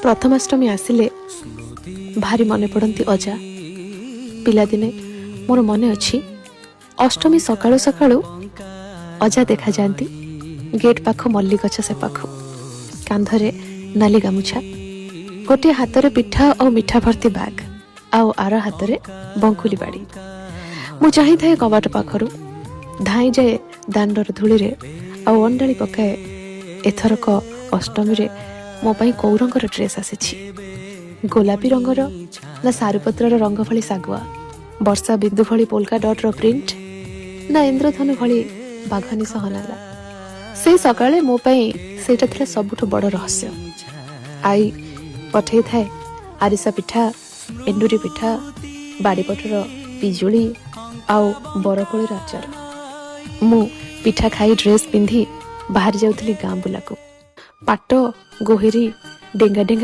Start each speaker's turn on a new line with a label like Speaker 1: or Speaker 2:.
Speaker 1: ପ୍ରଥମାଷ୍ଟମୀ ଆସିଲେ ଭାରି ମନେ ପଡ଼ନ୍ତି ଅଜା। ପିଲାଦିନେ ମୋର ମନେ ଅଛି, ଅଷ୍ଟମୀ ସକାଳୁ ସକାଳୁ ଅଜା ଦେଖାଯାଆନ୍ତି ଗେଟ୍ ପାଖ ମଲ୍ଲି ଗଛ ସେପାଖ। କାନ୍ଧରେ ନାଲି ଗାମୁଛା, ଗୋଟିଏ ହାତରେ ପିଠା ଆଉ ମିଠା ଭର୍ତ୍ତି ବ୍ୟାଗ୍ ଆଉ ଆର ହାତରେ ବଙ୍କୁଲି ବାଡ଼ି। ମୁଁ ଚାହିଁଥାଏ କବାଟ ପାଖରୁ, ଧାଇଁ ଯାଏ ଦାଣ୍ଡର ଧୂଳିରେ ଆଉ ଅଣ୍ଡାଳି ପକାଏ, ଏଥରକ ଅଷ୍ଟମୀରେ ମୋ ପାଇଁ କୋଉ ରଙ୍ଗର ଡ୍ରେସ୍ ଆସିଛି? ଗୋଲାପୀ ରଙ୍ଗର ନା ସାରୁପତ୍ରର ରଙ୍ଗ ଭଳି ଶାଗୁଆ, ବର୍ଷା ବିନ୍ଦୁ ଭଳି ପୋଲକା ଡଟ୍ର ପ୍ରିଣ୍ଟ, ନା ଇନ୍ଦ୍ରଧନୁ ଭଳି ବାଘନି ସହ ନାଲା? ସେଇ ସକାଳେ ମୋ ପାଇଁ ସେଇଟା ଥିଲା ସବୁଠୁ ବଡ଼ ରହସ୍ୟ। ଆଈ ପଠେଇଥାଏ ଆରିସା ପିଠା, ଏଣ୍ଡୁରି ପିଠା, ବାଡ଼ିପଟର ପିଜୁଳି ଆଉ ବରକୋଳିର ଆଚାର। ମୁଁ ପିଠା ଖାଇ ଡ୍ରେସ୍ ପିନ୍ଧି ବାହାରି ଯାଉଥିଲି ଗାଁ ବୁଲାକୁ। ପାଟ ଗୋହିରୀ, ଡେଙ୍ଗା ଡେଙ୍ଗା